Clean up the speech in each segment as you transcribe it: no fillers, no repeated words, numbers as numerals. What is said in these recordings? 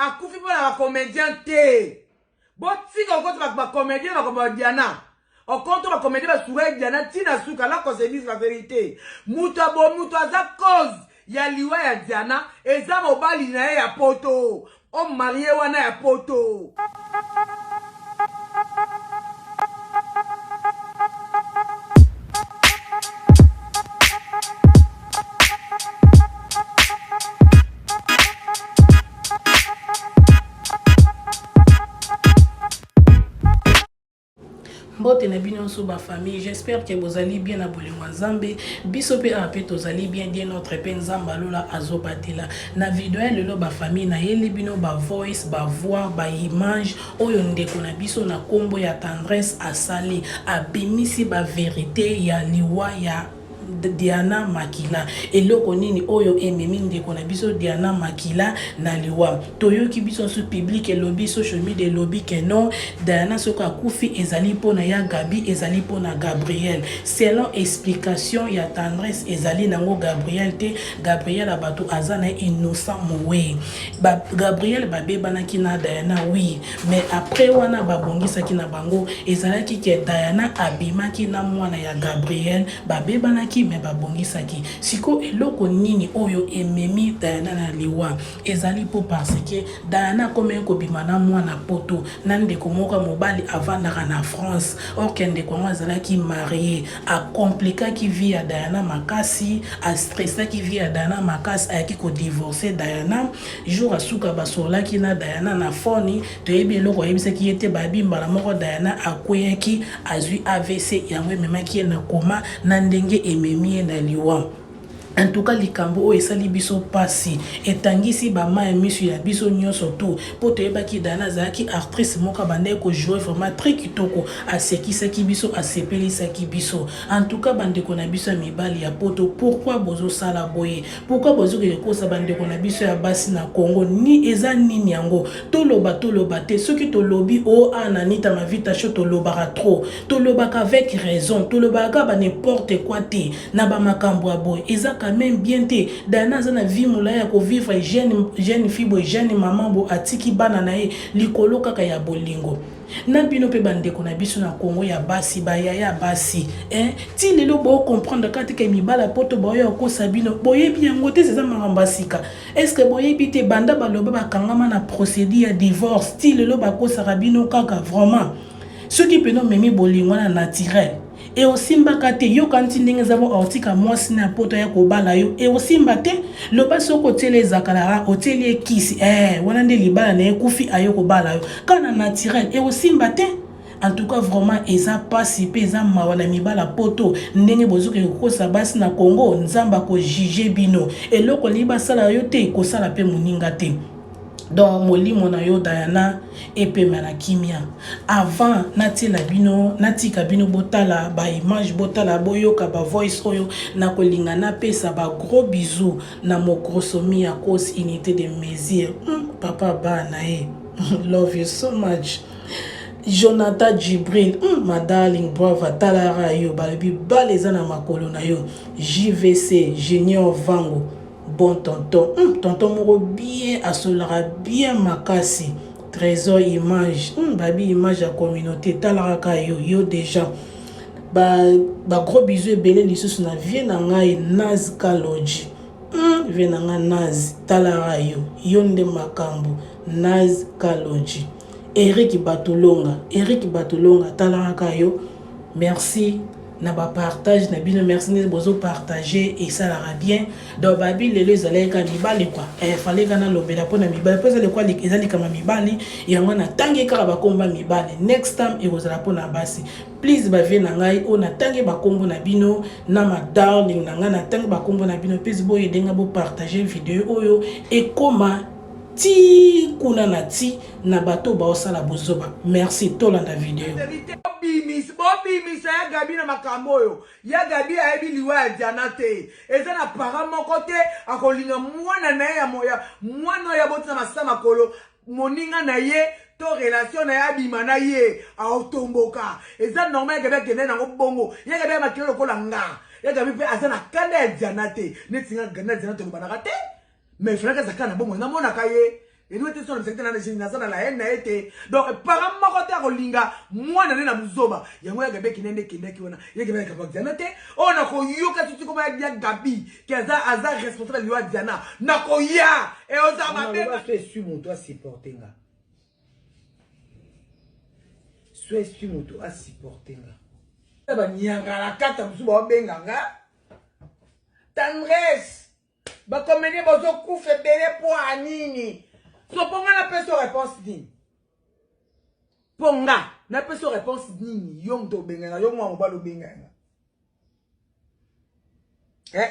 Akufi mpo na ba comedien te. Botika kokota ba comedien makambo ya Diana. Okonto ba comedien basuka ye Diana ti na suka la qu'on se dise la verite. Moto abo moto aza cause ya liwa ya Diana eza mobali na ye ya poto. Homme marie wana ya poto. Mbote na bino nyonso ba famille, j'espère que bozali bien na bolingo ya Nzambe. Biso pe awa pe tozali bien, Dieu notre pe Nzambe alola azobatela. Na video ya lelo ba famille nayeli bino ba voice, ba voix, ba image oyo ndeko na biso na kombo ya Tendresse asali, abimisi ba verite ya liwa ya Diana Makila. Eloko nini oyo ememi ndeko na biso Diana Makila na liwa? Toyoki biso nso public elobi, social media elobi que non, Diana soki akufi ezali mpo na ya Gaby, ezali mpo na Gabriel. Selon explication ya Tendresse ezali nango Gabriel te, Gabriel ya bato aza na ye innocent moweyi. Ba Gabriel babebanaki na Diana oui, Mais après wana babongisaki na bango ezalaki ke Diana abimaki na mwana ya Gabriel babebanaki mais babongisaki siko eloko nini oyo ememi Diana na liwa ezali po parce que Diana akomaki kobima na mwana poto na ndeko moko ya mobali avandaka na France or ke ndeko yango azalaki marie a complikaki vie ya Diana makasi a stressaki vie ya Diana makasi ayaki ko divorcer Diana Jour ya suka basololaki na Diana na phone, toyebi eloko ayebisaki ye te, babi mbala moko Diana akweyaki azwi avc yango ememaki ye na coma na ndenge ememi ye na liwa. En tout cas likambo oyo esali biso pasi, etangisi ba mayi misu ya biso nionso tout po toyebaki Diana azalaki actrice moko abandaki ko jouer vraiment très kitoko, asekisaki biso, asepelisaki biso. En tout cas ba ndeko na biso ya mibali ya poto pourquoi bozo sala boye? Pourquoi bozo kende kosa ba ndeko na biso ya basi na Congo ni eza nini yango toloba toloba te soki tolobi oh ah na Anita Mavita show tolobaka trop tolobaka avec raison tolobaka kaka ba n'importe quoi te na ba makambo ya boye eza quand même bien te Diana aza na vie molayi ya ko vivre jeune jeune fille boye jeune maman bo atiki bana na ye likolo kaka ya bolingo Na bino pe ba ndeko na biso na Congo ya basi ba yaya basi eh ti lelo bo comprendre kaka te ke mibala poto baoya kokosa bino boyebi yango te eza makambo ya sika est ce que boyebi te banda baloba bakangama na procédure ya divorce ti lelo bakosaka bino kaka vraiment soki pena omemi bolingo wana naturel Eosimbaka te yo okanisi ndenge eza bo otika mwasi na ya poto aya kobala yo eosimba te loba soki otieli ye zakalaka otieli ye kisi ee wana nde libala na ye ekufi aye kobala yo kaka na naturel eosimba te en tout cas vraiment eza pasi pe eza mawa na mibala poto ndenge bozokende kokosa basi na Congo nzambe ako juge bino eloko olingi basala yo te kosala pe moninga te Donc molimo na yo Diana epema na kimia. Avant natiela bino natika bino botala ba image botala boyoka ba voice oyo nakolinga napesa ba gros bisous na mokrosomi ya cause unité de mesure hum, papa bana na ye love you so much. Jonathan Djibril hum, ma darling brava talara yo balobi bale eza na makolo na yo JVC Junior Vango Bon tonton hum tonton moko bien asololaka bien makasi trésor image hum babi image ya communauté talaka kaka yo yo dejà ba ba gros bisous ebele lisusu na vie na ngai Naz Kalodji hum vie na ngai Naz talaka yo yo nde makambo Naz Kalodji Eric Batulonga Eric Batulonga talaka kaka yo merci na ba partage na bino merci ndenge bozo partage esalaka bien donc babi lelo ezalaki kaka mibali kua eh, fallait kaka nalobela mpo na mibali mpo eza likama mibali yango natangi kaka bakombo ya mibali next time ekozala mpo na basi please bavie na ngai oyo natangi bakombo na bino na ma darling na ngai natangi bakombo na bino please boyede ngai bopartage video oyo ekoma ti kuna na ti na bato baosala bozoba merci tolanda video bobimisa ya gabi na makambo oyo ya gabi ayebi liwa ya diana te eza na parent moko te akolinga mwana na ye ya moya mwana oyo aboti na masa makolo moninga na ye to relation na ye abima na ye aotomboka eza normal ya gabi akende nango bongo ya gabi ya makilo lokola nga ya gabi mpe aza na kanda ya diana te neti nga na diana tolobanaka te mais falaki azalaka na bomoi namonaka ye. Eloko te so na te naza na la haine na ye te. Donc parent moko te akolinga mwana ne na buzoba. Yango ya Gabi akende nde ekendaki wana. Ya Gabi akaba Diana te. Oyo nakoyoka tuti koma ya Gabi ke aza aza responsable ya liwa Diana. Nakoya e oza mabe. So esui moto a supporter nga. So esui moto a supporter nga. Ba nyangalakata mosusu baobenga nga. Tendresse Ba comedien bozo kufa ebele po a nini? So po nga na peso réponse nini? Po nga na peso réponse nini? Yo moto obengaka yo mwa mobali obengaka. Eh?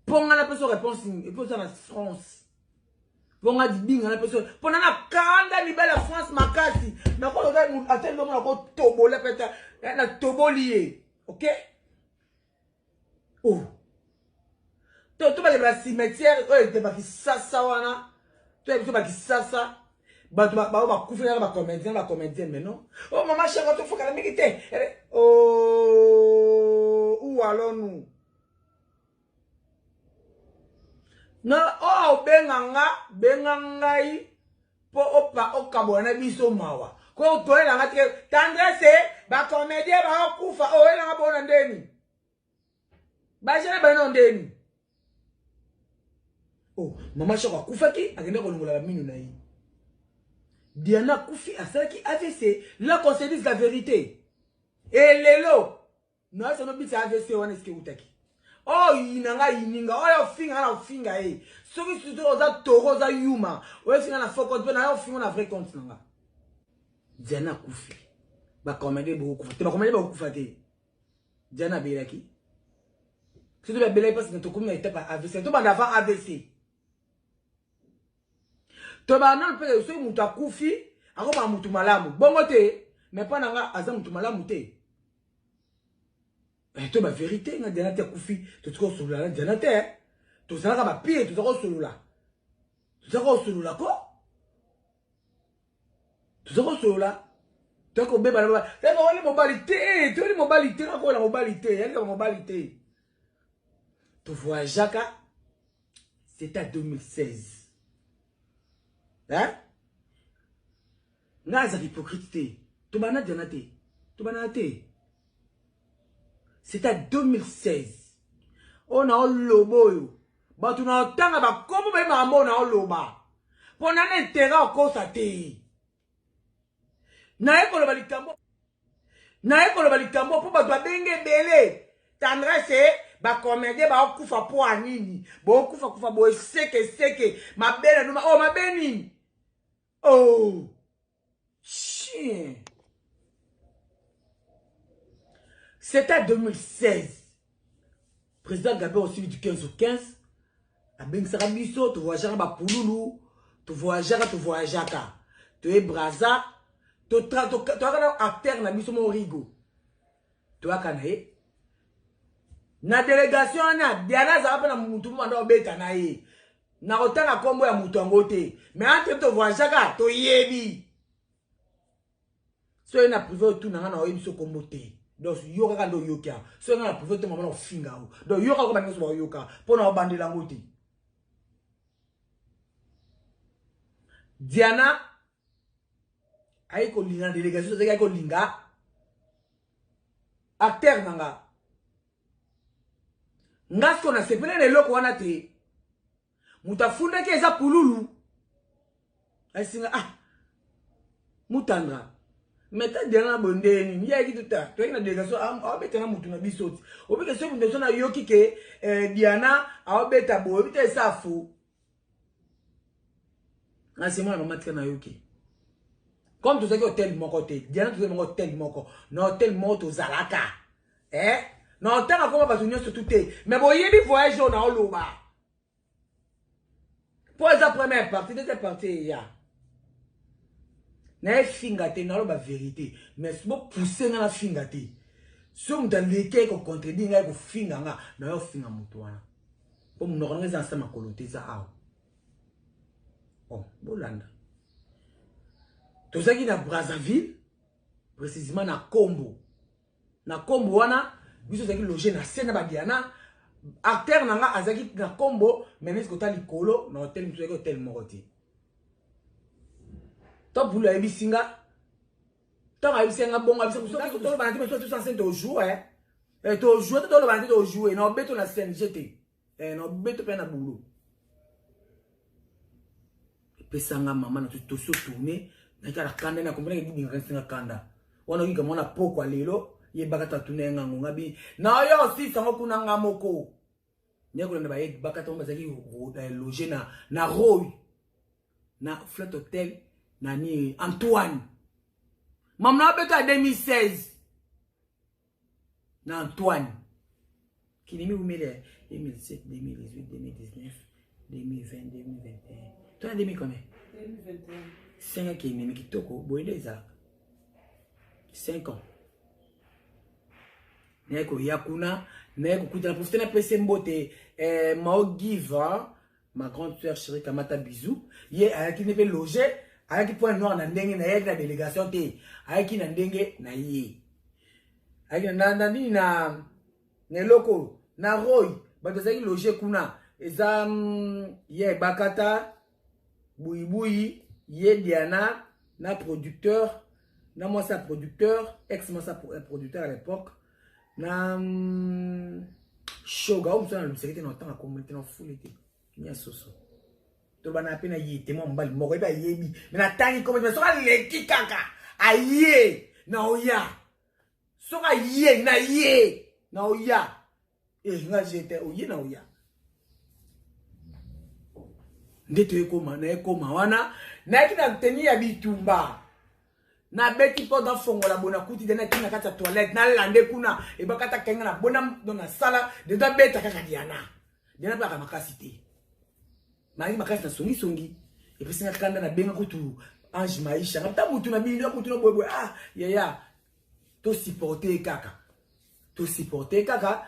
Po nga na peso réponse nini? Et puis oza na France. Po nga dibinga na peso. Po na na kanda mibali ya France makasi. Nakoloba ata lomo nako tobola peta. Eh, na toboli ye. OK? Oh. To to bakende ba cimetière oyo ete ba kisasa wana. To ya biso ba kisasa. Bato ba ba bakufi na ba comédien ba comédien mais non. Oh maman chère to fokala mingi te. Oh, où allons-nous? Non, oh benga nga, benga ngai po opa okabola na biso mawa. Ko toyela nga te tendresse ba comédien ba kufa oyela nga bona ndeni. Bajene bana ndeni. Oh, mama Shako akufaki akende kolongola ba minu na ye. Diana akufi asalaki AVC. Là qu'on se dise la vérité. Et lelo nayosa nobisa AVC wana esike eutaki. Oh yina nga yininga oyo ofinga nga na ofinga ye. Soki surtout oza toro oza yuma, oyo finga na faux compte pe na yo ofinga na vrai compte na nga. Diana akufi. Ba comédien bokufa te, ba comédien bokufa te. Diana abelaki. Soki abelaki parce que tokomi na étape ya AVC. Tobanda avant AVC. Tobanda nanu mpe soki moto akufi akoma motu malamu. Bongo te, mais mpa na nga aza motu malamu te. Eh, to ba vérité nga Diana te akufi, totika kosolola na Diana te. Tozalaka ba pire, tozalaka kosolola. Tozalaka kosolola ko. Toza kosolola. Toza kobeba na mobali. Toza wali mobali te, toyeli mobali te, nakola mobali te, yalika mobali te. To voyageaka, c'était en 2016. Hein? Nga azaka hypocrite te. Tobana Diana te. Tobana te. C'était en 2016. Oyo na oloba oyo. Bato na otanga bakombo baye makambo oyo na oloba. Mpo na na intérêt okosa te. Naye koloba likambo. Naye koloba likambo mpo bato babenge ebele. Tendresse, ba comédien baokufa mpo ya nini? Bokufa kufa boye seke seke. Mabe na numa. Oh mabe nini? Oh! Chien! C'était en 2016. Président Gabi aussi du 15 au 15. Abengisaka biso, tovoyageaka ba pululu, tovoyageaka, tovoyageaka. Toye Brazza, toyaka na acteur na biso mo Rigo. Toyaka na ye. Na délégation wana, Diana azalaka mpe na mutu moko banda obeta na ye. Nakotanga kombo ya mutu yango te. Mais entre tovoyageaka, toyebi. Soki na privé otuna nga na oyebi so kombo te. Donc yo kaka nde oyoki yango. Soki nga na privé te mama na ofinga yango. Donc yo kaka baninga nyonso baoyoka mpo na obandela yango te. Diana ayi kolinga na délégation azalaki ayi kolinga acteur na nga. Nga siko nasepeli na eloko wana te. Moto afundaki eza pululu. Asinga ah mutandra. Mais ta Diana na bonde nini? Ye ayaki tuta. Toyaki na délégation aobeta na mutu na biso ti. Obike soki mutu na yoki ke eh, Diana aobeta boye, obita esa faux. Nga mwana mama tika na yoki. Comme tozalaki hotel moko te, Diana tozalaki moko hotel moko. Na hotel moko tozalaka. Eh? Na hotel akoma bato nyonso tu te. Mais boyebi voyage oyo na oloba. Po eza première partie, deuxième partie eya. Na efinga te, naloba vérité. Mais bo pousser nga na finga te. Soki moto aleki ko contredire ngai kofinga nga, na yo finga moto wana. Po monoko na nga eza na se makolo te, eza awa. Bon, bolanda. Tozalaki na Brazzaville, précisément na Kombo. Na Kombo wana, biso tozalaki loger na se na ba Diana. Acteur na nga azalaki na Kombo, mais neti kota likolo na hôtel, moto azalaki hôtel moko te. Top Boulou ayebisi nga ntango ayebisi nga bongo ayebisi soki tolobana te mais soki tosa scène tojoue eh tojoue te tolobana te tojoue na obeto na scène jete eh na obeto mpe na boulot epesa nga mama na toso tourne nayika na kanda na comprendre ke dibinga nga kanda wana okika mwana pokwa lelo yebaka tatuna ye ngango nga bi na yo osisa ngo kuna nga moko ndenge kolanda baye bakata bango bazalaki eh, loge na, na roy na flat hotel na nini antoine mama na beto ya 2016 na antoine kinimi umele 2017 2018 2019 2020 2021 tona 2000 combien 2021 5 ans kinimi kitoko boye nde ezalaka 5 ans naye koya kuna naye kokutana profite napesi mbote eh, mao give ma grande sœur chérie kamata bisou ye ayaki nde mpe loge ayaki point noir na ndenge na ye ayaki na délégation te ayaki na ndenge na ye ayaki na, na nini na na eloko na roy bato azalaki loge kuna eza mm, ye bakata buyibuyi ye diana na producteur na mwasi ya producteur ex mwasi ya producteur à l'époque na mm, shoga oyo mosusu nalobisaki te na otanga kombo te na ofuli te nya soso tolobana mpe na ye te mwa mobali moko yebi ayebi me natangi kombo te soki aleki kaka aye na oya soki aye na ye na oya eh nga jete oye na oya nde toyekoma nayekoma wana nayaki na teni ya bitumba nabeti mpo nafongola bo nakuti de nakimi na kati ya toilette nalande kuna ebakata kenga na bona don nasala de nabeta kaka diana diana mpe aka makasi te mayaki makasi na songisongi epesi nga kanda nabenga kutu ange maisha nga ta mutu na bino mutu na boyeboye ah yaya tosupporte ye kaka tosupporte ye kaka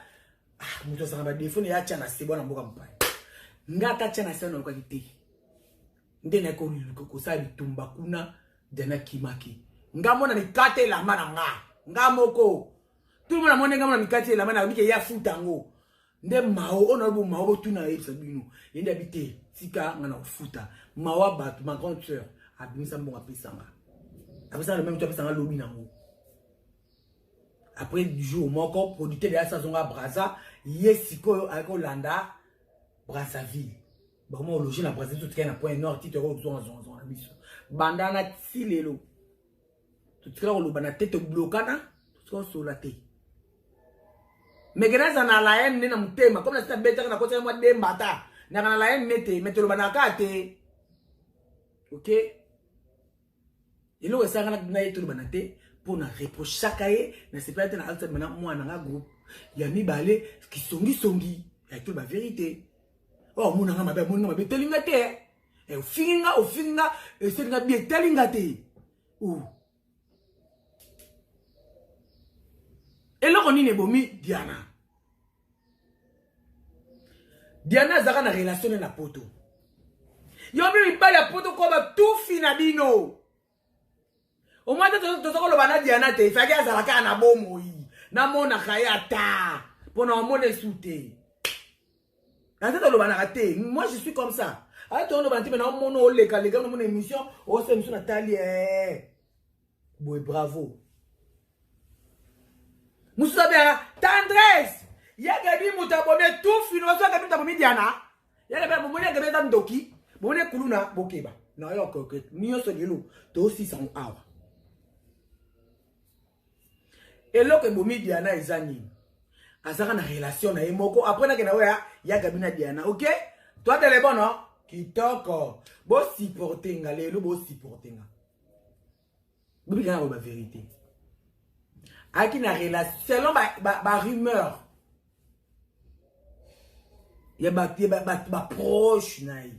ah, moto azalaka badefo na ye atya na se bwana mboka mopaya nga ata atya na se nalukaki te nde nayaki kosala bitumba kuna de nakimaki nga mona mikata elamba na nga nga moko tout le monde amoni nga mona mikati elamba na bike ya futa yango nde mao oyo nalobo mao botuna ayebisa bino ye nde abi te tika nga na kofuta mawa bato ma grande sœur abimisa mbongo apesa nga apesa nga le même to apesa nga lobi nango après jour moko producteur ya azonga braza ye sikoyo ayaki kolanda brazzaville bakoma ologe na brazzaville totikali na point nord ti toyaka kozonga zonga zonga na biso banda na ti lelo totikala kolobana te toblokana totikala kosolola te meke naza na la haine nde na motema comme nasi nabetaka nakotaka mwa dembata naka na la haine ne te me tolobanaka kaka te ok eloko esalaka na ye tolobana te mpo na reprochaka ye nasepela te na alisa na mwana nga groupe ya mibale kisongisongi ya toloba verité oyo oh, omona nga mabe amoni nga mabe etali nga te eh, ofingi nga ofingi nga esali nga bi etali nga te oh. eloko nini ebomi diana diana azalaka na relation ne na poto yo bino mibali ya poto ko batufi na bino omoi te toza koloba na diana te efaki azala kaka na bomoi namonaka ye ata mpo na omona esu te ata tolobanaka te moi je suis comme ça ata tolobana te me naomona olekaleka nomona émission osala émission natali eh. boye bravo mosusu abengaka tendresse ye gabi moto abomi etufi nozo gabi moto abomi diana ye gabi bomoni ye gabi eza ndoki bomoni ekuluna bokeba nayo koke nyonso lelo tosisa yango awa eloko ebomi diana eza nini azaka na relation na ye moko après nakenda oyo ya gabi na diana ok toi telebono kitoko bosupporte nga lelo bosupporte nga bobi kaka ba vérité ayaki na relation selon ba, ba, ba rumeur ya bato baproche na ye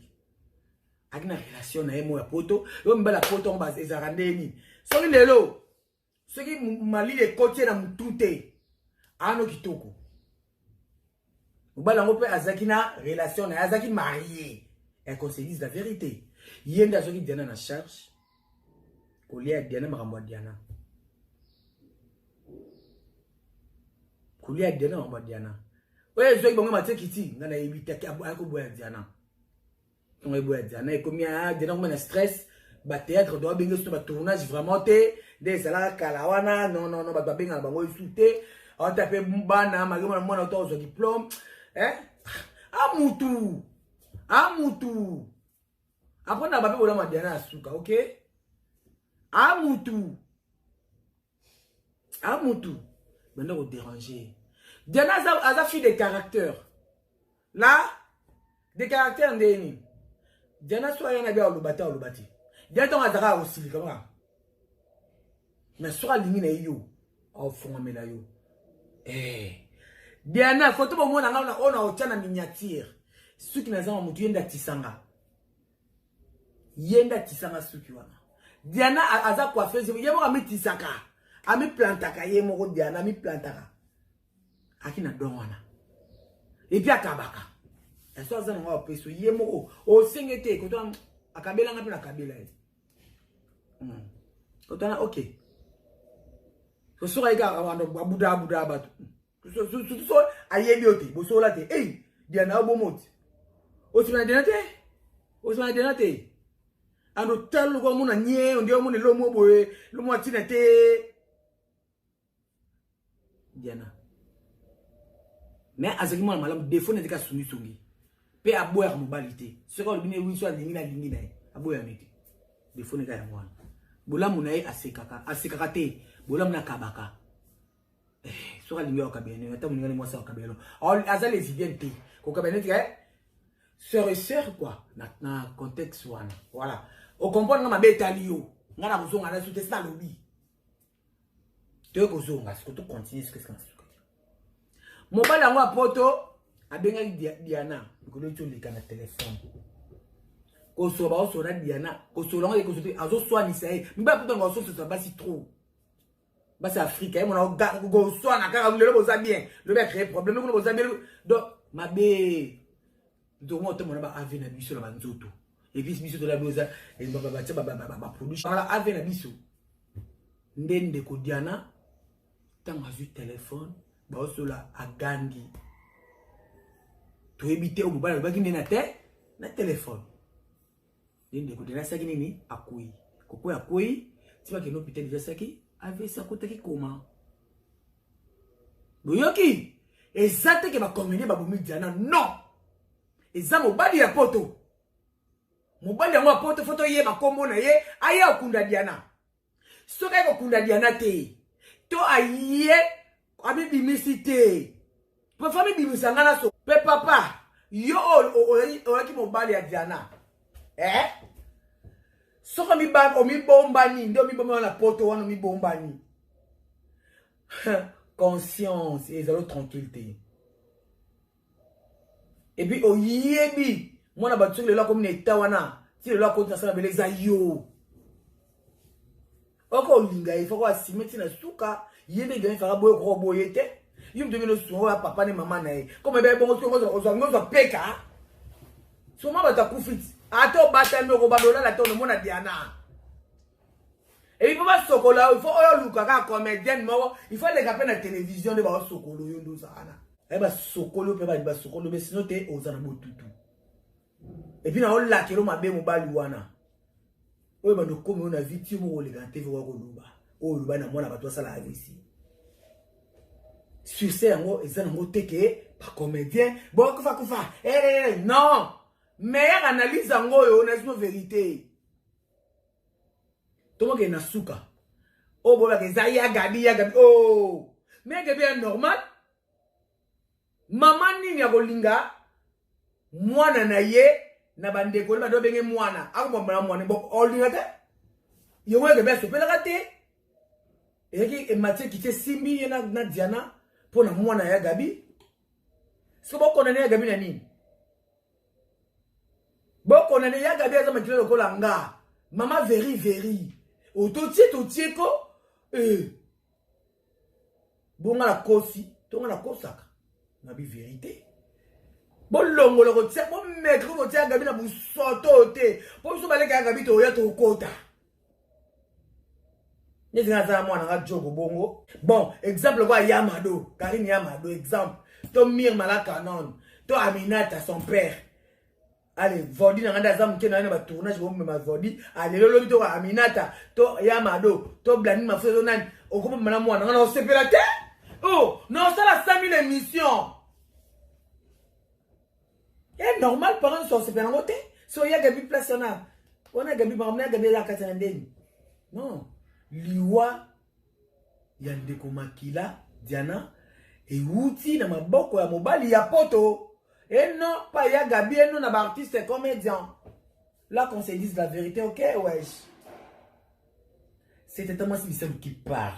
ayaki na relation na ye moko ya poto yo mibali ya poto yango ezalaka ndenge nini soki lelo soki malili ekoti ye na motu te ano kitoko mobali yango mpe azalaki na relation na ye azalaki marie et qu'on se dise la vérité ye nde azwaki diana na charge kolia ya diana makambo ya diana kolia ya diana makambo ya diana oyo ezwaki bango matie kiti ngai nayebi te ayaki koboya diana ntongo eboya diana ekomi ah, diana akoma na stress Batéâtre do abenge so batournage vraiment te nde ezalaka kala wana. Non, non, non, bato babengaka bango esu te. Aota mpe bana malgré mwana mwana ota kozwa diplôme, eh? Amutu amutu apres na bape bolama Diana ya suka. Ok, amutu amutu banda kodéranger Diana. Aza fille de caractère là, de caractère ndeni. Diana so aya na bi aloba te, aloba te. Diana ntango azalaka akosilika kaka, mais soki alingi na ye, yo aofongamela yo. Eh. Diana foto bomona nga oyo na otya na miniature, suki nazanga motu, ye nde atisanga, ye nde atisanga suki wana. Diana aza coiffeuse, ye moko amitisaka, amiplantaka ye moko. Diana amiplantaka, aki na don wana, et puis akabaka. Eso aza nango apeso ye moko, osenge te. Koto akabelanga mpe nakabela ye kotana. Ok, soki aye kaka abuda abuda bato, surtout so ayebi yo te, bosola te. Ei, Diana obomo ti osima na Diana te, osima na Diana te. Ando tala lokola omona nye onde omona elomo boye, lomo atina te. Diana mais azalaki mwana malamu. Défaut neti kasungisungi mpe aboyaka mobali te. Soki alobi ne wiso alingi na alingi na ye, aboyaka te. Défaut neka yango wana. Bolamu na ye, asekaka, asekaka te. Bolamu na akabaka. Eh, soki alingi akabela nini, ata moningani mwasi akabela, aza lesbienne te, kokabela neti sœur et sœur quoi, na contexte wana. Voilà, ocomprendre nga mabe etali yo. Nga na kozonga na su te, si nalobi toye kozonga siko, tocontinue siko esika na suka. Mobali yango ya poto abengaki Diana likolo eti oleka na telefone kosola, baosola Diana, kosola yango ekoso te, azoswanisa ye. Mibali poto yango azososa basi trop, basi Afrika. Ye mona koswana kaka lelo boza bien, lobi acréer problème kuna, boza bien. Donc mabe ntongo otomona ba ave na biso na banzoto, et puis biso tola boza batia baproduit wana ave na biso. Nde ndeko Diana ntango azwi telefone, baosola, agangi. Toyebi te oyo mobali alobaki nde na te na telefone. Nde ndeko Diana asalaki nini? Akwei, kokwei, akwei ti bakende hôpital. Deja asalaki AVC, akotaki koma. Boyoki, eza te ke bacomédien babomi Diana. Non, eza mobali ya poto. Mobali yango ya poto, faut toyeba nkombo na ye, aye okunda Diana. Soki aye kokunda Diana te, to aye amibimisi te, po fa mibimisa nga na so mpe. Papa yo oyaki mobali ya Diana, eh? Soki omibombani nde omibombani na poto wana, omibombani, conscience ezalo tranquille te. Et puis oyebi mwana bato, soki lelo akomi na eta wana, ti lelo akoti na sala bele, eza yo oko olinga ye, foko asime ntina suka. Ye nde gani faka boye, koko boye te. Yo moto bino sunga oyo papa ne mama na ye koma ebe bongo. Soki ozwa peka soma bato akufi ti ata obatami, okobanda olala te, onomona Diana. Et puis basokola, il faut oyo oluka kaka comédienne moko, il faut aleka mpe na télévision nde baosokola oyo nde oza wana. Aye basokoli mpe basokoli mpe, sino te oza na botutu. Et puis na olakelo mabe mobali wana oyo bando komi oyo na vie ti moko oleka na TV oya koloba oyo oloba na mwana bato asala AVC. Succès yango eza nango te ke bacomédien bokufa kufa. Eh, non, meilleure analyse yango oyo na zino vérité. Tomokende na suka oyo bolaka eza ya Gabi, ya Gabi. Oh, mais Gabi ya normal, mama nini akolinga mwana na ye na bandeko ne bato babenge mwana akomamana mwana bo olinga te? Yango ya Gabi asepelaka te, ezalaki ematie kiti esimbi ye na Diana mpo na mwana ya Gabi. Soki bokondane ya Gabi na nini, bokondane ya Gabi aza makila lokola nga. Mama veri veri ototie totie ko eh. Bonga na kosi tonga nakosaka na bi vérité. Bolongola kotia, bometre kotia Gabi na busoto oyo te, mpo biso baleka ya Gabi toya tokota neti nga aza na mwana nga jogo bongo. Bon, exemple kwa Yamado, Karine Yamado, exemple to Mir Malakanon to Aminata, son père. Ale Vodi na nga nde aza moke na ye na batournage, bomema Vodi alelo lobi to Aminata to ya Mado to Blandine Mafuta to nani, okomema na mwana nga na osepela te. Oh, na osala 5000 émission e normal, parent nyonso osepela yango te. So ya Gabi, place wana wana Gabi, makambo na ya Gabi eza kati na ndeni. Non, liwa ya ndeko Makila Diana ewuti na maboko ya mobali ya poto et non pas ya Gabi et non na baartiste comédien là, qu'on se dise la vérité, ok? Wesh, c'était Thomas Bisalu qui parle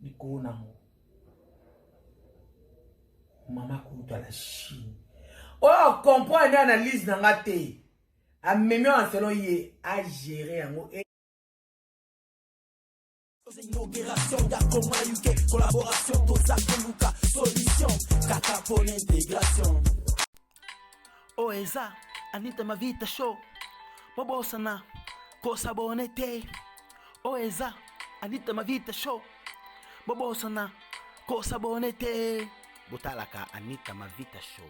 likolo nango. Mama kutu la Chine oyo comprendre nde analyse na nga te, amemi wana selon ye agere yango. Inauguration ya Koma UK, collaboration, toza koluka solution kaka mpona intégration. Oyo eza Anita Mavita Show. Bobosana kos'abonner te. Oyo eza Anita Mavita Show. Bobosana kos'abonner te. Botalaka Anita Mavita Show.